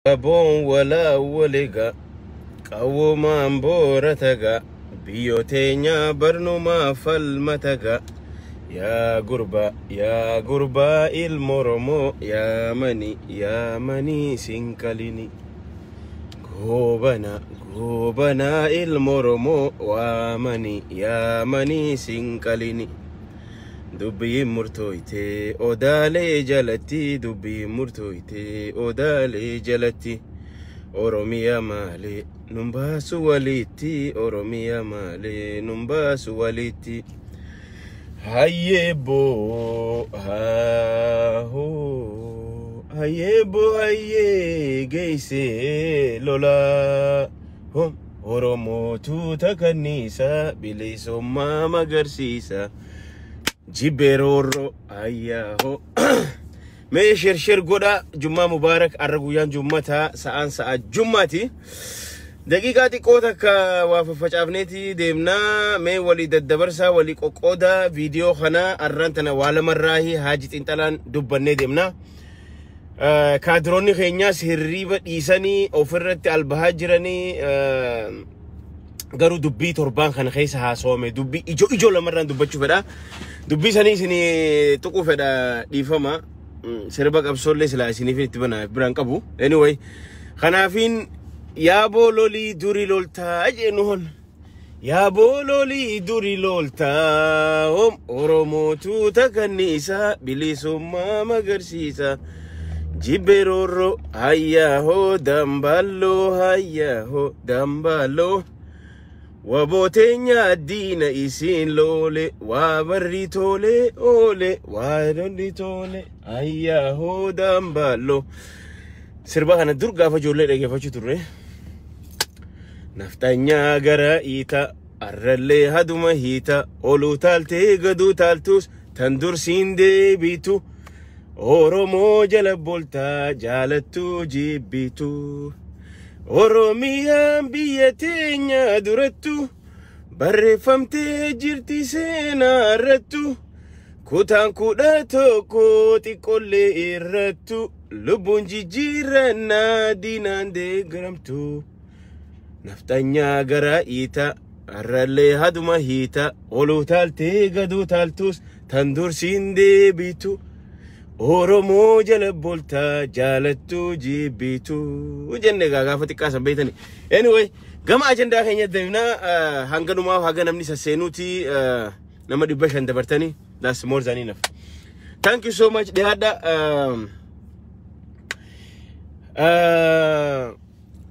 Waboon walaawwaliga qawwumaan boorataga biyyoo teenya barnumaa falmataga. Yaa gurbaa, yaa gurbaa ilma Oromoo, yaamani yaamanii sinqalini. Goobana goobanaa ilma Oromoo, waamani yaamanii sinqalini. Dubbiin murtooytee odaalee jalatti, dubbiin murtooytee odaalee jalatti. Oromiyaa maalee nun baasu walitti, Oromiyaa maalee nun baasu walitti. Hayyee boo haahoo, hayyee boo hayyee geessee lolaa. Hom Oromootu takanniisa bilisummaa magarsiisa. Jibbeeroorroo ayyaahoo. Mee share share godha. Jummaa Mubaarak. Arra guyyaan jummataa, sa'aan sa'a jummaati. Daqiiqaa xiqqoo takka waa faffacaafneeti deemnaa. Mee walii daddabarsaa, walii qoqqoodaa viidiyoo kana. Arraan tana waa lamarraahi haaji xinxalaan dubbannee deemnaa. Kaadiroonni keenyaas hirriiba dhiisanii ofirratti albahaa jiranii, garuu dubbii torbaan kana keessa haasawame dubbii ijoo ijoo lamarraan dubbachuu fedha. Dubbii sanii isin tuquu fedha, dhiifama. Sirba qabsoollee silaa isiniif itti bana biraan qabu. Anyway, kanaafiin yaaboo lolii duri loltaa jennu hon. Yaaboo lolii duri loltaa hom Oromootu takanniisa bilisummaa magarsiisa. Jibbeeroorroo hayyaahoo damballoo, hayyaahoo damballoo. Wabooteenya diina isiin loole, waa barri tole oole, waa lolli tole, ayyaahoo damballoo. Sirba kana dur gaafa ijoollee dhageeffachuu turre. Naftanyaa gara iita arrallee haduma hiita, oluu taaltee gaduu taaltus tan dursiin deebitu. Oromoo jala boltaa jaalattuu jibbitu. Oromiyaan biyya teenya durattu barreeffamtee jirti seenaa irrattu. Kutaan 11 xiqqoollee irrattu lubbuun jijjiirannaa diinaan deeggaramtu. Naftanyaa gara iita arrallee haduma hiita, oluu taaltee gaduu taaltus tan dursiin deebitu. Oromoo jala boltaa jaalattuu jibbitu jenne egaa gaafa xiqqaa san beektani. Anyway, gama ajandaa keenya deemnaa. Hanganumaaf haga namni sasseenuuti nama 500 dabartanii, that's more than enough. Thank you so much. Dhiyaadha.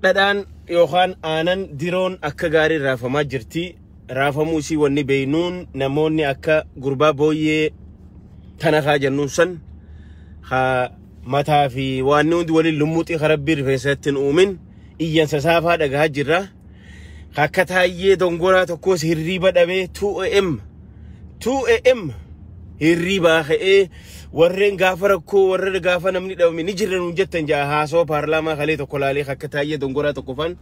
Dhadhaan yookaan aanan diroon akka gaarii raafamaa jirti. Raafamuu isii wanni beeynuun namoonni akka gurbaa booyyee tana kaa jennuun san haa mataa fi waan hundi waliin lummuuxii karabbii rifeensatti hin uumin iyyansa saafaa dhagahaa jirra. Akka taayyee dongoraa tokkos hirriiba dhabee 2 a.m. 2 a.m. hirriibaa ka'ee, warreen gaafa rakkoo, warra gaafa namni dhabame ni jirra nuun jettan jaa, haasawaa paarlaamaa kalee tokko laalee akka taayyee dongoraa tokko faan.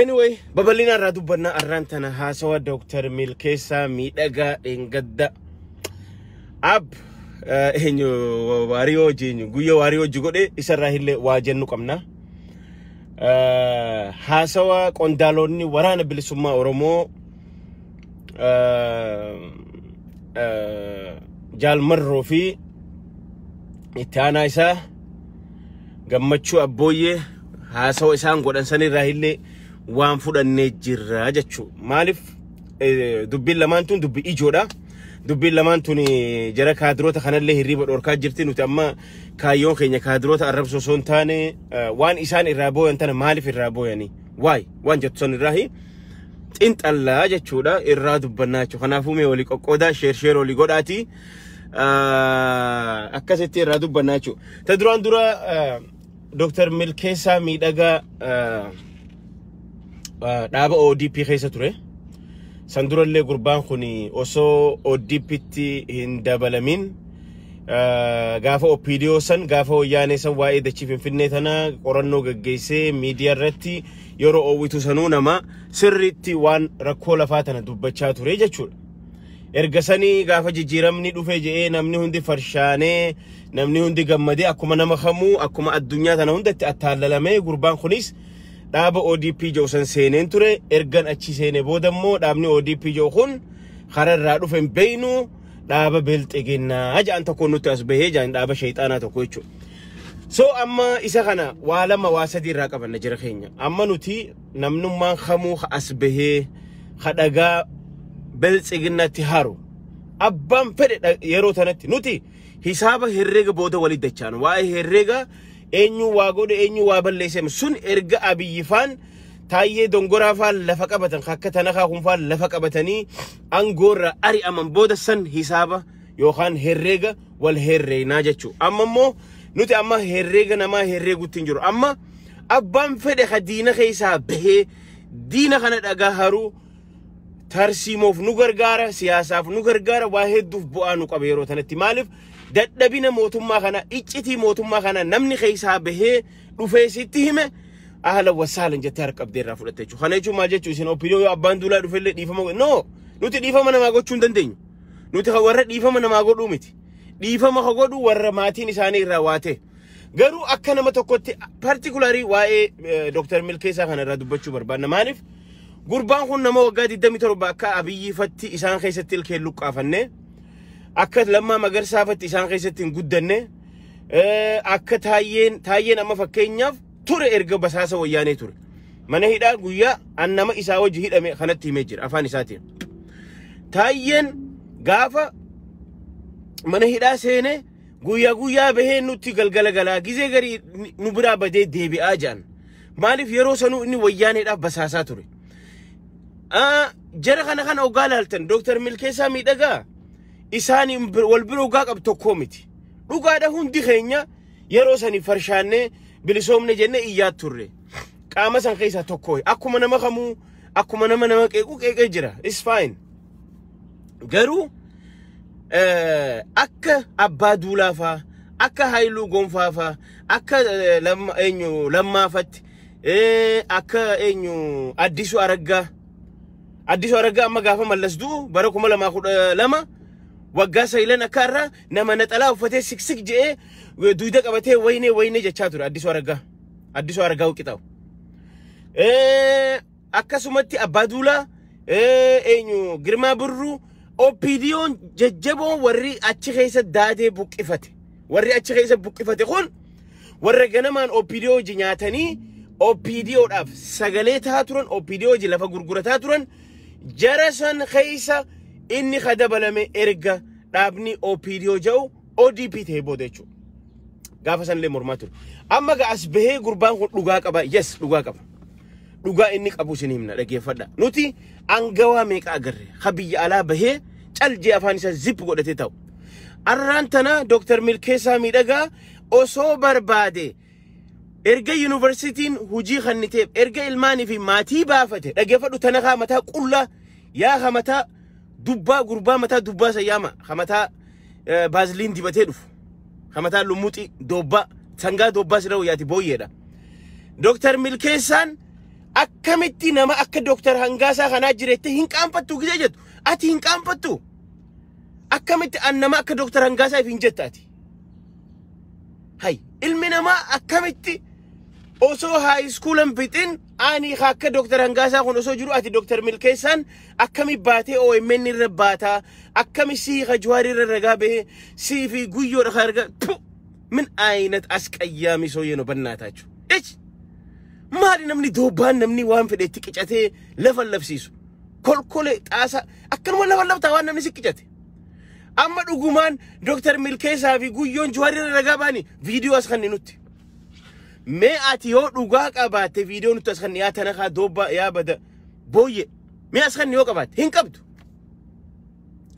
Anyway, babal'ina irraa dubbannaa. Arraan tana haasawa Dooktar Milkeessaa Miidhagaa dheengadda. Ab eenyu waarii hojii eenyu guyyaa waarii hojii godhe isarraa illee waa jennu qabna. Haasawa qondaalonni waraana bilisummaa Oromoo Jaalmarroo fi itti aanaa isaa Gammachuu Abbooyyee haasawa isaan godhan sanirraa illee waan fudhannee jirra jechuudha. Maaliif dubbiin lamaan tun dubbii ijoodha. Dubbiin lamaan tun jara kaadiroota kanallee hirriiba dhorkaa jirti. Nuti amma kaayyoon keenya kaadiroota arrabsoo osoo hin taane, waan isaan irraa booyan tana maaliif irraa booyanii waay waan jettu san irraahi xinxallaa jechuudha, irraa dubbannaa jechuudha. Kanaafuu mee walii qoqqoodaa, share share walii godhaati. Akkasitti irraa dubbannaa jechuudha. Ta duraan dura Dooktar Milkeessaa Miidhagaa dhaaba ODP keessa ture. San durallee gurbaan kun osoo ODPtti hin dabalamin gaafa OPDO san, gaafa wayyaanee san, waa'ee dachii Finfinnee tana qorannoo gaggeessee miidiyaa irratti yeroo oowwitu sanuu nama sirriitti waan rakkoo lafaa tana dubbachaa ture jechuudha. Erga sanii gaafa jijjiiramni dhufee je'ee namni hundi farshaanee, namni hundi gammadee, akkuma nama kamuu, akkuma addunyaa tana hundatti attaallalamee, gurbaan kunis dhaaba ODP jedhu san seeneen ture. Ergan achi seenee booda immoo dhaabni ODP jedhu kun karaa irraa dhufe hin beeynu, dhaaba bilxiginnaa jedhan tokko nutti as bahee jedhan, dhaaba shayxaanaa tokko jechuudha. So amma isa kana waa lama waa sadii irraa qabanna jira keenya. Amma nuti namnummaan kamuu as bahee kadhagaa bilxiginnatti haru. Abbaan fedhe yeroo tanatti nuti hisaaba herreega booda walit dachaan, waa'ee herreega eenyu waa godhe, eenyu waa balleesse sun erga Abiyyi faan, Taayyee Dongoraa faan lafa qabatan, akka Tanakaa kun faan lafa qabatanii aangoorra ari'aman booda san hisaaba yookaan herreega wal herreeynaa jechuudha. Amma immoo nuti amma herreega namaa herreegutti hin jiru. Amma abbaan fedhe ka diina keessaa bahee diina kana dhagaa haruu tarsiimoof nu gargaara, siyaasaaf nu gargaara, waa hedduuf bu'aa nu qaba yeroo tanatti. Maaliif? Dadhabina mootummaa kana, iccitii mootummaa kana namni keessaa bahee dhufee sitti hime, ahla wasaalan jettee harka qabdee irraa fudhatte jechuudha. Kana jechuun maal jechuudha? Isin opinion yoo abbaan duulaa dhufellee dhiifama, no, nuti dhiifama namaa gochuu hin dandeenyu. Nuti warra dhiifama namaa godhuu miti. Dhiifama ka godhu warra maatiin isaanii irraa waate. Garuu akka nama tokkotti particularly waa'ee Dr. Milkeessaa kana irraa dubbachuu barbaanna. Maaliif? Gurbaan kun nama waggaa 27 akka Abiyyiifatti isaan keessatti ilkeen luqqaafanne, akka Lammaa Magarsaafatti isaan keessatti hin guddanne, akka Taayyeen amma fakkeenyaaf ture erga basaasa wayyaanee ture. Mana hidhaa guyyaa an nama isaa wajji hidhame kanatti himee jira afaan isaatiin. Taayyeen gaafa mana hidhaa seene guyyaa guyyaa bahee nutti galgala galaa, gizee garii nu biraa badee deebi'aa jedhan. Maaliif? Yeroo sanuu inni wayyaaneedhaaf basaasaa ture. Jara kana ogaa laaltan, Dooktar Milkeessaa Miidhagaa isaan wal bira ogaa qabu tokkoo miti. Dhugaadha, hundi keenya yeroo sani farshaannee bilisoomne jennee iyyaa turre. Qaama san keessaa tokko akkuma nama kamuu, akkuma nama nama qeequ qeeqee jira. It's fine. Garuu akka Abbaa Duulaa faa, akka Haayiluu Gonfaa faa, akka eenyu Lammaafatti, akka eenyu Addisuu Araggaa. Addisuu Araggaa amma gaafa Mallas du'u bara 2012 waggaa sayilan akka irraa nama naxalaa uffatee siksik je'ee duyda qabatee waynee waynee jechaa ture Addisuu Araggaa. Addisuu Araggaa Wuqixaawu. Akkasumatti Abbaa Duulaa, eenyu Girmaa Birruu, OPDO'n jajjaboon warri achi keessa daadee buqqifate. Warri achi keessa buqqifate kun warra ganamaan OPDO hojii nyaatanii OPDOdhaaf sagalee tahaa turan, OPDO hojii lafa gurgurataa turan, jara san keessa inni ka dabalame erga dhaabni OPDO jedhu ODP ta'ee booda jechuudha. Gaafa sanillee mormaa ture. Amma ga as bahee gurbaan kun dhugaa qaba. Yes, dhugaa qaba. Dhugaa inni qabu isin himna, dhaggeeffadha. Nuti angawaa meeqa agarre ka biyya alaa bahee caljee afaan isaa zip godhatee ta'u. Arraan tana Dooktar Milkeessaa Miidhagaa osoo barbaade erga yuunivarsiitiin hujii kenniteef, erga ilmaanii fi maatii baafate, dhaggeeffadhu, tana mataa qullaa yaa ka mataa dubbaa, gurbaa mataa dubbaa sayyaama, ka mataa baaziliin dibatee dhufu, ka mataa lummuxii doobbaa, sangaa doobbaa sirra wayyaati booyyeedha. Dooktar Milkeessaan akkamitti nama akka Dooktar Hangaasaa kanaa jireette hin qaanfattu gisee jettu, ati hin qaanfattu? Akkamitti an nama akka Dooktar Hangaasaa hin jetta ati? Hay, ilmi namaa akkamitti osoo high schoolan fixin ani akka Dooktar Hangaasaa kun osoo jiru, ati Dooktar Milkeessaan akkami baatee OMN irra baataa, akkami sii ka Jawaar irra ragaa bahee sii fi guyyoodha ka argaa? ምን አይነት አስቀያሚ ሰውዬ ነው በእናታችሁ! እች maali namni doobbaan, namni waan fedhe itti qicatee lafa lafsiisu, kolkolee xaasaa akkanuma lafa laftaa waan namni si qicate. Amma dhugumaan Dooktar Milkeessaa fi Guyyoon Jawaar irra ragaa baani viidiyoo as kanni nutti. Mee ati yoo dhugaa qabaatte viidiyoo nutti as kanni, yaa tanakaa doobbaa, yaa bada booyye, mee as kanni yoo qabaatte. Hin qabdu.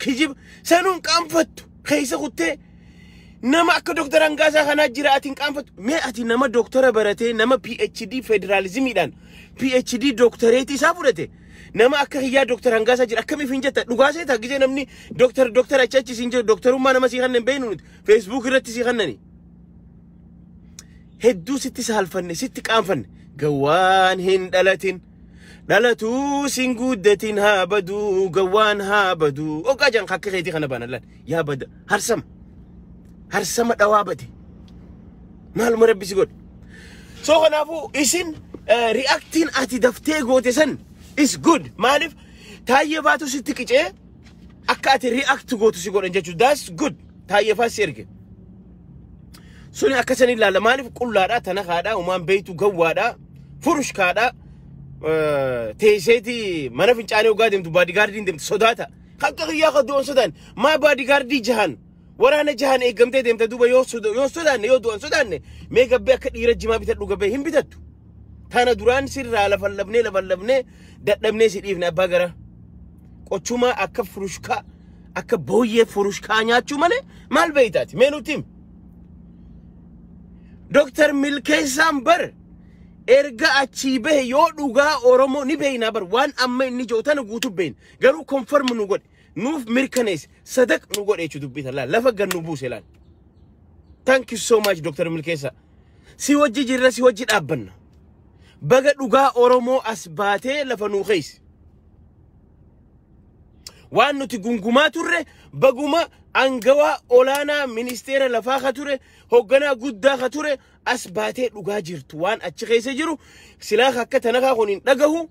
Kijiba sanuun qaanfattu keessa kuttee nama akka Dooktar Hangaasaa kanaa jira, ati hin qaanfattu. Mee ati nama dooktara baratee, nama PhD federaalizimiidhaan PhD dooktareetii isaa fudhate, nama akka hiyyaa Dooktar Hangaasaa jira akkamiif hin jetta? Dhugaa seeta gisee namni dooktar dooktar achi achi siin jedhu, dooktarummaa nama sii kannan beeknu nuti Facebook irratti sii kannani. Hedduu sitti saalfanne, sitti qaanfanne, gawaan hin dhalatin. Dhalatuu sin guddatin haa baduu, gawwaan haa baduu. Ogaa jaan akka keetii kana baana laal. Yaa bada harsama. Harsama dhawaa bade. Maaluma Rabbi si godhe. So kanaafuu isin reactiin ati daftee goote san is good. Maaliif Taayyee baatu sitti qicee akka ati react gootu si godhan jechuudha. That's good. Taayyee faa si erge. Suni akka san ilaalla. Maaliif qullaadhaa, tanakaadhaa, umaan beeytu gawwaadhaa, furushkaadhaa. Teesseeti mana fincaanii ogaa deemtu bodyguardiin deemtu sodaata. Akka kiyyaa ka du'an sodaan maa bodyguardii jahan waraana jahan eeggamtee deemta duuba yoo sodaanne, yoo du'an sodaanne, mee gabbee akka dhiira jimaa bitadhu gabbee hin bitattu. Tana duraan sirraa lafallabnee lafallabnee dadhabnee si dhiifne abbaa gara. Qochumaa akka furushkaa, akka booyyee furushkaa nyaachuu malee maal beeytaati? Mee nutti himi. Dooktar Milkeessaan bar erga achii bahe yoo dhugaa Oromoo ni beeynaa bar, waan amma inni jiru tana guutuu beeyna. Garuu confirm nu godhe, nuuf mirkaneesse, sadaq nu godhe jechuudha dubbii tana lafa gad nu buuse laal. Thank you so much, Dr. Milkeessaa. Si wajji jirra, si wajji dhaabbanna. Baga dhugaa Oromoo as baatee lafa nuu keessa. Waan nuti gungumaa turre baguma angawaa olaanaa ministeera lafaa ka ture, hoogganaa guddaa ka ture as baatee dhugaa jirtu waan achi keessa jiru silaa akka tanakaa kun hin dhagahu.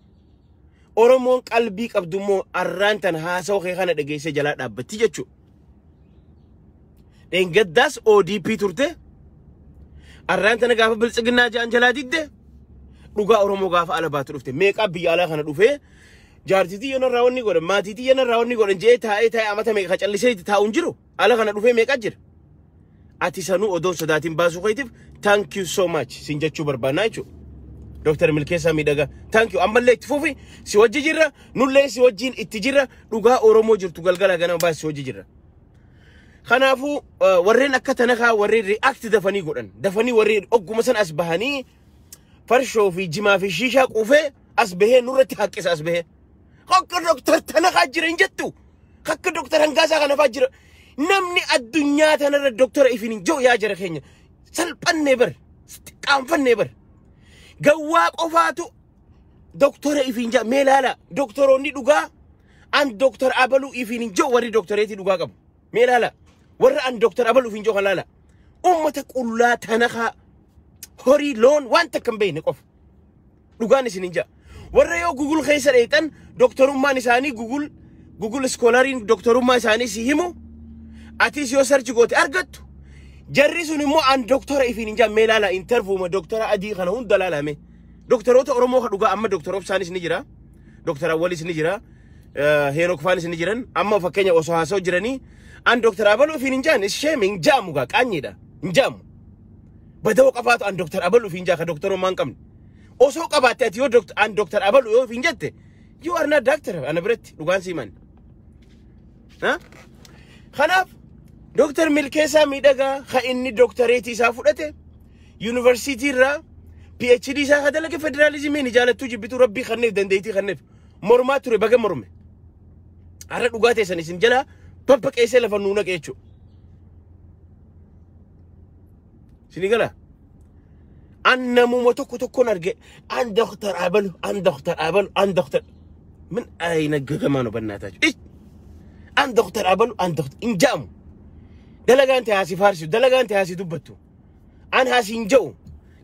Oromoon qalbii qabdu immoo arraan tan haasawa kee kana dhageessee jalaa dhaabbatti jechuudha. Dheengaddaas ODP turte, arraan tana gaafa biltsiginnaa ja'an jalaa didde, dhugaa Oromoo gaafa ala baatu dhufte. Meeqaa biyya alaa kana dhufee jaartitii xiyya wanni godhan, maatii xiyya wanni godhan jee taa'ee taa'ee amata meeqa callisee taa'u hin jiru. Ala kana dhufee meeqa jira. Ati sanuu odoon sodaatiin baasuu keetiif thank you so much sin jechuu barbaannaa jechuudha. Dooktar Milkeessaa Miidhagaa, thank you. Ammallee itti fufi, si wajji jirra, nullee si wajjiin itti jirra, dhugaa Oromoo jirtu galgala ganama baasi si wajji jirra. Kanaafuu warreen akka tanakaa, warreen react dafanii godhan, dafanii warreen ogguma san as bahanii farshoo fi jimaa fi shiishaa quufee as bahee nurratti haqqisa as bahee. Akka Dooktar Tanakaa jira hin jettu. Akka Dooktar Hangaasaa kana fa'aa jira. Namni addunyaa tanarra dooktora ifin hin jiru yaa jara keenya. Salphannee bar. Qaanfannee bar. Gawwaa qofaatu doktora ifin jaa. Mee ilaala, doktoroonni dhugaa an Dooktar Abaluu ifin hin jiru, warri doktoreetii dhugaa qabu. Mee ilaala, warra an Dooktar Abaluu ifin jiru kan laala. Uummata qullaa tanakaa horii loon waan takka hin beekne qofa. Dhugaan isin hin jaa. Warra yoo Google keessa dheexan doktorummaan isaanii Google Scholariin doktorummaa isaanii si himu, atis yoo search goote argattu. Jarri sun immoo an doktora ifiin hin jaa. Mee ilaala, interviewma doktora adii kana hunda laalame. Doktoroota Oromoo ka dhugaa amma Doktor Obsaanis ni jira. Doktor Awwalis ni jira. Heenok faanis ni jiran. Amma fakkeenya osoo haasa'u jiranii an Doktor Abaluu ifiin hin jaan ishee hin jaamu gaa, qaanyiidha. Hin jaamu. Badawoo qafaatu an Doktor Abaluu ifiin jaa ka doktorummaa hin qabne. Osoo qabaatte ati yoo an Doktor Abaluu yoo ifiin jette, you are not doctor ana biratti, dhugaan siiman. Kanaaf Dooktar Milkeessaa Miidhagaa ka inni dooktareetii isaa fudhate yuunivarsiitii irraa, PhD isaa ka dalage federaalizimiin, jaalattuu jibbituu Rabbii kanneef dandeettii kanneef mormaa ture, baga morme. Har'a dhugaa teessan isin jalaa babbaqeessee lafa nuu naqe jechuudha. Isinii galaa? An namuma tokko tokkoon arge an Dooktar Abalu, an Dooktar Abalu, an Dooktar min ayina gagamaa nu bannaatachu. An Dooktar Abalu, an Dooktar hin ja'amu. Dalagaan ta'e haasii faarsisu, dalagaan ta'e haasii dubbattu. An haasii hin ja'u.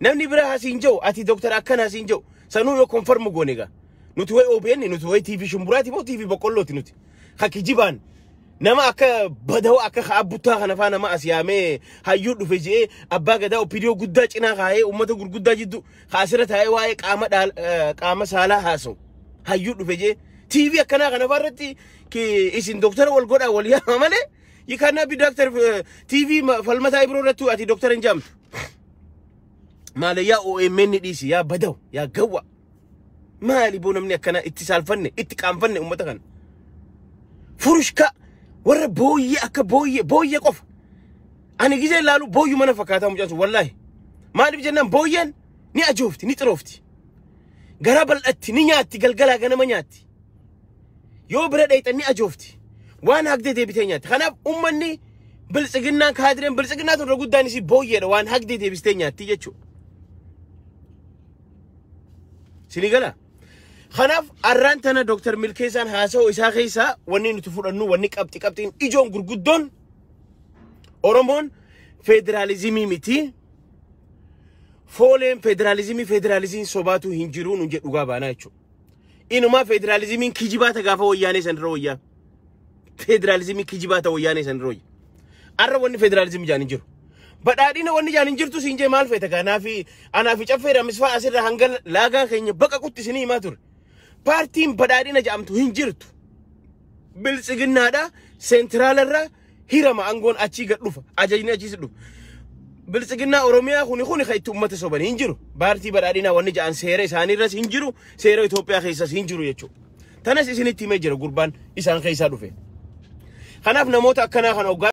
Namni biraa haasii hin ja'u. Ati Dooktar akkana haasii hin ja'u. Sanuu yoo confirm goone egaa. Nuti wayi OBN, nuti wayi TV shumburaati moo TV boqqollooti nuti? Hakki jibaan nama akka badawaa akka ka'a buttaa kana faa nama as yaamee hayyuu dhufe je'ee abbaa gadaa OPDO guddaa cinaa kaa'ee uummata gurguddaa jiddu kaasira taa'ee waa'ee qaama qaama saalaa haasa'u hayyuu dhufe je'ee TV akkanaa kana faa irratti isin doktara wal godhaa wal yaama malee, you cannot be doctor. TV Falmataa Ibiroo irratti ati doktara hin jaamtu. Maali yaa OMN dhiisi, yaa badaw, yaa gawwa. Maali boo namni akkana itti saalfanne, itti qaanfanne uummata kana. Furushka warra booyyee, akka booyyee booyyee qofa. Ani gizee ilaalu booyyuu mana fakkaataa mucaan sun wallaahi. Maaliif jennaan booyyeen ni ajoofti, ni xiroofti. Garaa bal'atti, ni nyaatti, galgalaa ganama nyaatti. Yoo bira dheexan ni ajoofti. Waan hagdee deebitee nyaatti. Kanaaf uummanni biltsiginnaan, kaadireen biltsiginnaa turre guddaan isii booyyeedha, waan hagdee deebistee nyaatti jechuudha. Sinii gala. Kanaaf arraan tana Dr. Milkeessaan haasa'u isaa keessaa wanni nuti fudhannu, wanni qabxi qabxiin ijoon gurguddoon, Oromoon federaalizimii miti. Fooleen federaalizimii, federaalizimiin sobaatu hin jiru nu jedhu dhugaa baanaa jechuudha. Inumaa federaalizimiin kijibaata gaafa wayyaanee san irra wayyaa. Federaalizimii kijibaata wayyaanee san irra wayyaa. Arra wanni federaalizimii jaan hin jiru. Badhaadhina wanni jaan hin jirtu siin jee maal feeta kanaafi anaa fi caffee ramisfaa asirra hanga laagaa keenya baqa qutti isinii himaa ture. Paartiin badhaadhina jedhamtu hin jirtu. Biltsiginnaadha seentiraala hirama, aangoon achii gad dhufa, ajajni achiis dhufa. Biltsiginnaa Oromiyaa kuni kan itti uummata soban hin jiru. Paartii badhaadhinaa wanni jedhan seera isaaniirras hin jiru, seera Itoophiyaa keessas hin jiru jechuudha. Tanas isinitti himee jira gurbaan isaan keessaa dhufe. Kanaaf namoota akkanaa kana hoggaa